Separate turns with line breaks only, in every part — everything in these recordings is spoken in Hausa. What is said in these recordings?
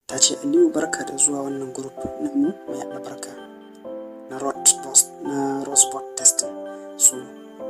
Ta ce, "Aliyu, barka da zuwa wannan group namu mai albarka na Rosbot testing." So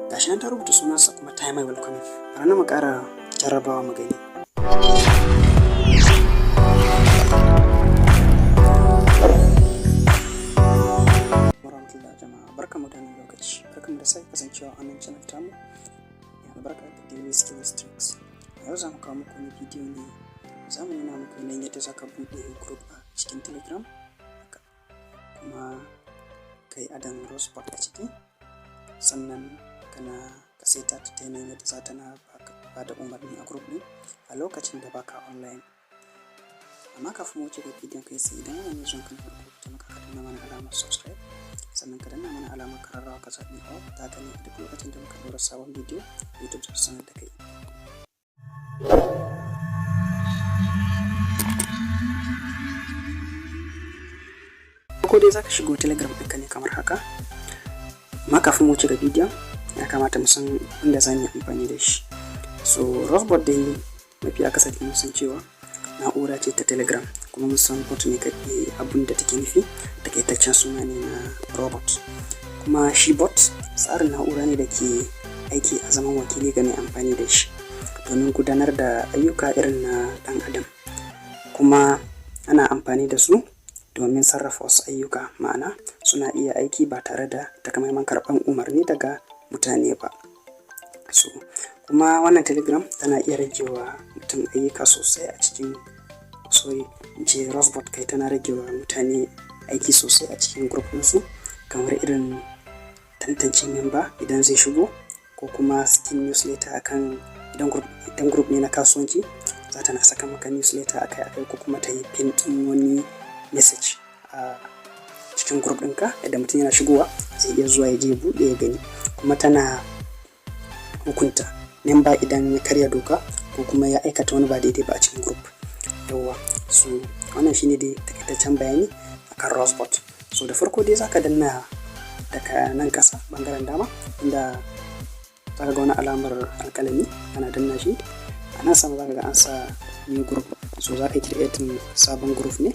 gashi nan ta rubuta sunansa kuma ta yi mai welcoming. Bari mu ƙara jarrabawa mu gani. Warahmatullahi jama'a, barkamu da wannan lokaci, barkamu da sake kasancewa a wannan channel tamu mai albarka da Daily Skills Tricks. A yau za mu kawo muku wani bidiyo ne, za mu nuna muku yanayin yadda za ka buɗe group a cikin Telegram kuma ka yi adding Rosbot a ciki, sannan kana ka saita ta ta yanayin yadda za ta na ba da umarni a group ɗin a lokacin da baka online. Amma kafin mu wuce ga bidiyon kai tsaye, idan wannan ne zuwan ka na farko, ka taimaka ka danna mana alamar subscribe, sannan ka danna mana alamar kararrawa, ka zaɓi all. Ta haka ne a duk lokacin da muka ɗora sabon bidiyo, YouTube za su sanar da kai. Ko dai za ka shigo Telegram ɗinka ne kamar haka. Amma kafin mu wuce ga bidiyon, ya kamata mu san inda za mu yi amfani da shi. So Rosbot dai mafi akasari mun san cewa na'ura ce ta Telegram, kuma mun san bot ne kaɗai. Abun da take nufi, takaitaccen suna ne na robot. Kuma shi bot tsarin na'ura ne da ke aiki a zaman wakili ga mai amfani da shi domin gudanar da ayyuka irin na ɗan adam, kuma ana amfani da su domin sarrafa wasu ayyuka, ma'ana suna iya aiki ba tare da takamaiman karɓan umarni daga mutane ba. So kuma wannan Telegram tana iya rage wa mutum ayyuka sosai a cikin, sorry, in ce Rosbot kai, tana rage wa mutane aiki sosai a cikin group ɗinsu, kamar irin tantance member idan zai shigo, ko kuma sakin newsletter akan idan group ne na kasuwanci, za ta na saka maka newsletter akai-akai, ko kuma ta yi pin ɗin wani message a cikin group ɗinka, yadda mutum yana shigowa zai iya zuwa ya je buɗe ya gani. Kuma tana hukunta member idan ya karya doka ko kuma ya aikata wani ba daidai ba a cikin group. Yawwa, so wannan shine dai takaitaccen bayani akan Rosbot. So da farko dai zaka danna daga nan ƙasa bangaren dama inda zaka ga wani alamar alƙalami. Kana danna shi, a nan sama zaka ga an sa new group. So zaka yi creating sabon group ne.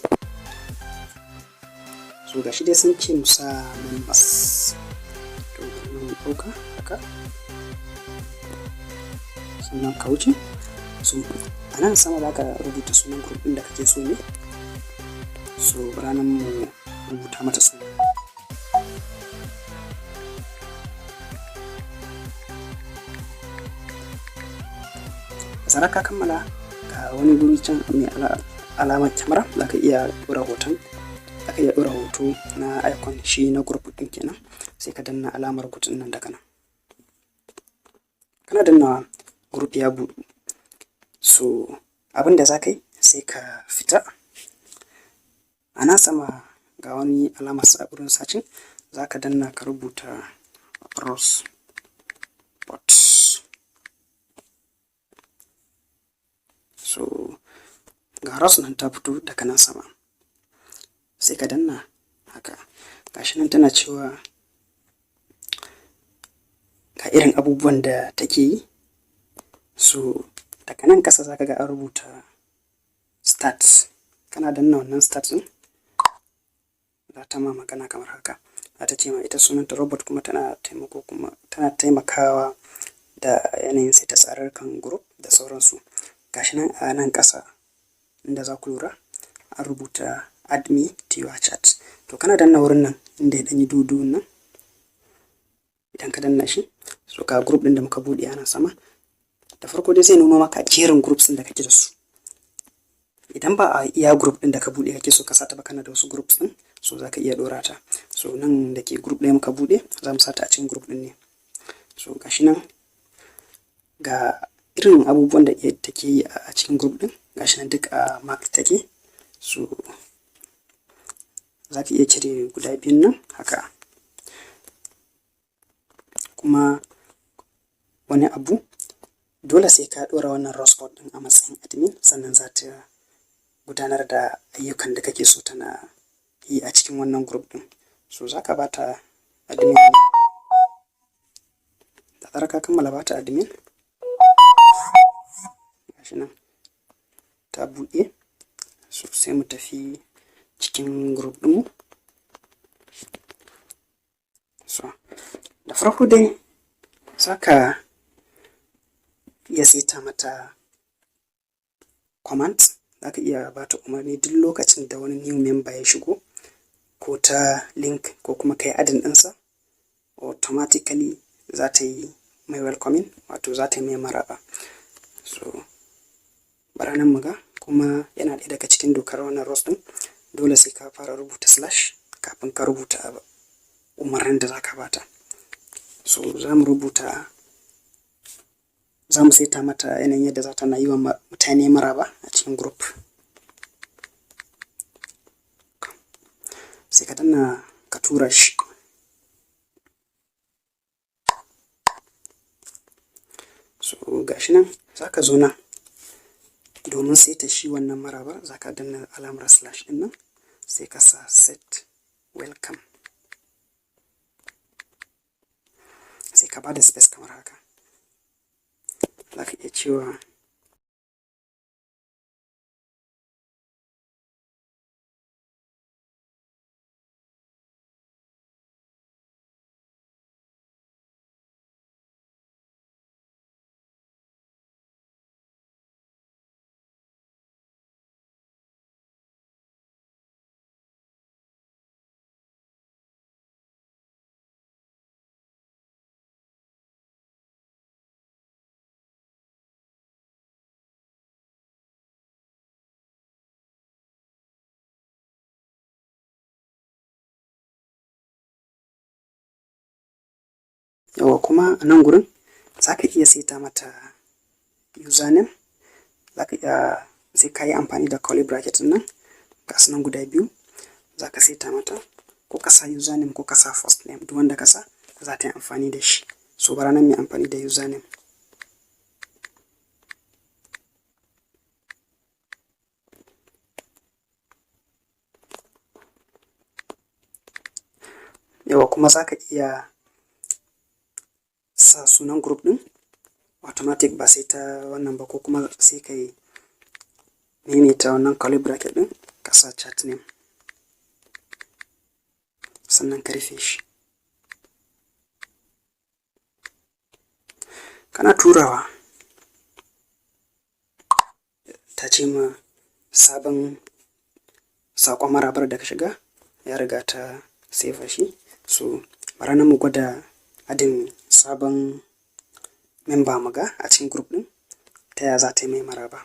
So gashi dai sun ce mu sa members. To bari mu ɗauka haka, sannan ka wuce. So a nan sama za ka rubuta sunan group ɗin da kake so ne. So ranar mu rubuta mata suna. Da zarar ka kammala, ga wani guri can mai alamar kyamara, za ka iya ɗora hoton, za ka iya ɗora hoto na icon shi na group ɗin kenan. Sai ka danna alamar good nan. Daga nan kana danna, group ya buɗu. So abin da za ka yi, sai ka fita. A nan sama ga wani alamar wurin searching, za ka danna ka rubuta Rosbot. So ga Ros nan ta fito daga nan sama, sai ka danna haka. Gashi nan tana cewa ga irin abubuwan da take yi. So daga nan kasa zaka ga an rubuta start. Kana danna wannan start din, za ta ma magana kamar haka. Za ta ce ma ita sunanta robot, kuma tana taimako, kuma tana taimakawa da yanayin sai ta tsararkan group da sauransu. Gashi nan a nan ƙasa inda za ku lura an rubuta "Add me to your chat". To kana danna wurin nan inda ya ɗanyi dudu nan, idan ka danna shi, so ga group ɗin da muka buɗe a nan sama. Da farko dai zai nuno maka jerin groups ɗin da kake da su. Idan ba a iya group ɗin da ka buɗe kake so ka sata ba, kana da wasu groups ɗin, so za ka iya ɗora ta. So nan da ke group ɗaya muka buɗe, za mu sata a cikin group ɗin ne. So gashi nan ga irin abubuwan da take yi a cikin group ɗin, gashi nan duk a mark take. So za ka iya cire guda biyun nan haka. Kuma wani abu, dole sai ka ɗora wannan Rosbot ɗin a matsayin admin, sannan za ta gudanar da ayyukan da kake so tana yi a cikin wannan group ɗin. So za ka ba ta admin ne. Da zarar ka kammala ba ta admin, gashi nan ta buɗe. So sai mu tafi cikin group ɗinmu. So da farko dai za ka iya saita mata command, za ka iya ba ta umarni duk lokacin da wani new member ya shigo ko ta link ko kuma kai adding ɗinsa, automatically za ta yi mai welcoming, wato za ta yi mai maraba. So bara nan mu ga, kuma yana ɗaya daga cikin dokar wannan ROS ɗin, dole sai ka fara rubuta slash kafin ka rubuta umarnin da za ka bata. So za mu rubuta, za mu saita mata yanayin yadda za ta na yi wa mutane maraba a cikin group. Sai ka danna ka tura shi. So gashi nan, za ka zo nan domin saita shi wannan maraba, za ka danna alamar slash ɗin nan, sai ka sa set welcome, sai ka bada space kamar haka. Za ka iya cewa yawa. Kuma a nan gurin za ka iya saita mata username, za ka iya, sai ka yi amfani da curly bracket nan, ga su nan guda biyu. Za ka saita mata ko ka sa username ko ka sa first name, duk wanda ka sa za ta yi amfani da shi. So bara nan mai amfani da username. Yawa, kuma za ka iya sa sunan group ɗin automatic, ba sai ta wannan ba, ko kuma sai ka yi maimaita wannan curly bracket ɗin, ka sa chat name, sannan ka rufe shi. Kana turawa, ta ce ma sabon saƙon marabar da ka shiga ya riga ta save shi. So bara nan mu gwada adding sabon member, mu ga a cikin group ɗin ta ya za ta yi mai maraba.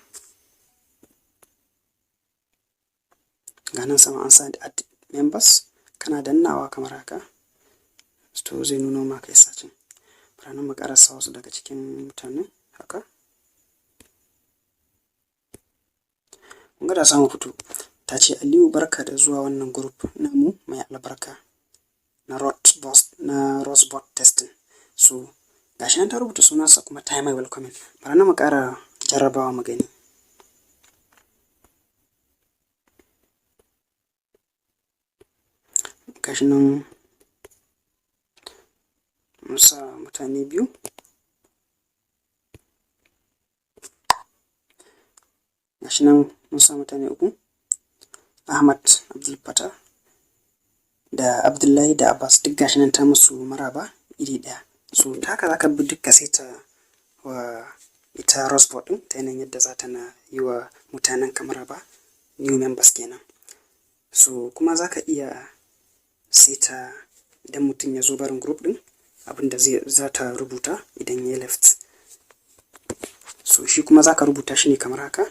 Ga nan sama an sa add members, kana dannawa kamar haka, to zai nuno ma kai searching. Bara nan mu ƙarasa wasu daga cikin mutane haka. Kun ga da samu fito, ta ce Aliyu, barka da zuwa wannan group namu mai albarka na Rosbot testing. So gashi nan ta rubuta sunansa kuma ta yi mai welcoming. Bara na mu ƙara jarrabawa mu gani. Gashi nan mun sa mutane biyu. Gashi nan mun sa mutane uku, Ahmad, Abdul Fatah da Abdullahi da Abbas, duk gashi nan ta musu maraba iri ɗaya. So ta haka zaka bi duk ka saita wa ita Rosbot ɗin ta yanayin yadda za ta na yi wa mutanen ka maraba, new members kenan. So kuma za ka iya saita idan mutum ya zo barin group ɗin, abin da zai za ta rubuta idan ya left. So shi kuma za ka rubuta shi ne kamar haka.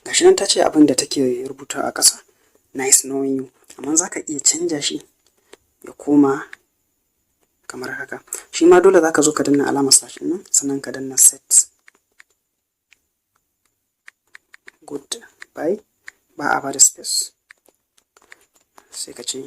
Gashi nan ta ce abin da take rubuta a ƙasa, "Nice knowing you", amma za ka iya canja shi ya koma kamar haka. Shi ma dole za ka zo ka danna alamar slash ɗin nan, sannan ka danna set goodbye, ba a bada space, sai ka ce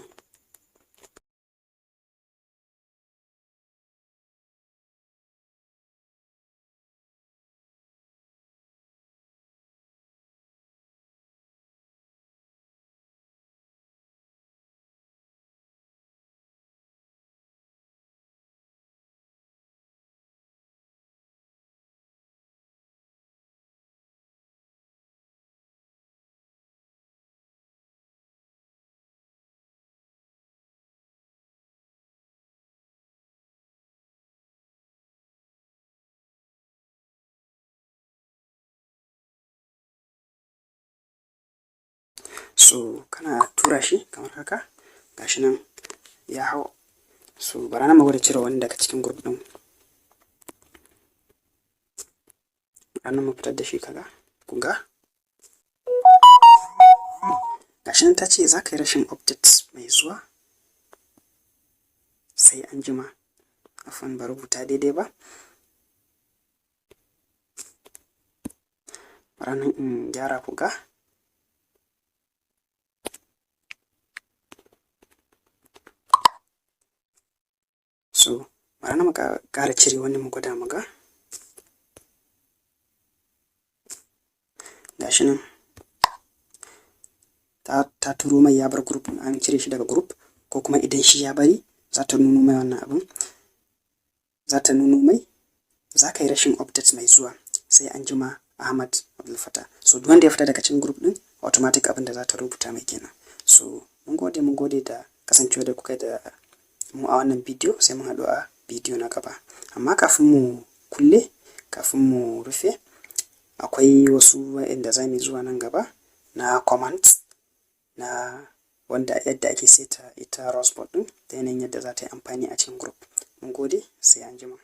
So kana tura shi kamar haka, gashi nan ya hau. So bara na mu gwada cire wani daga cikin group ɗin. Bara mu fitar da shi kaga, kun ga? Gashi nan ta ce za ka yi rashin update mai zuwa sai an jima. Afwan, ba rubuta daidai ba. Bara nan in gyara ku ga. So bara na mu ƙara cire wani mu gwada mu ga. Gashi nan ta turo mai ya bar group, an cire shi daga group, ko kuma idan shi ya bari za ta nuno mai wannan abun. Za ta nuno mai za ka yi rashin update mai zuwa sai an jima, Ahmad Abdul Fattah. So duk wanda ya fita daga cikin group ɗin, automatic abin da za ta rubuta mai kenan. So mun gode, mun gode da kasancewa da kuka da mu a wannan bidiyo, sai mun haɗu a bidiyo na gaba. Amma kafin mu kulle, kafin mu rufe, akwai wasu waɗanda za mu zuwa nan gaba na commands na wanda yadda ake seta ita Rosbot ɗin da yanayin yadda za ta yi amfani a cikin group. Mun gode, sai anjima.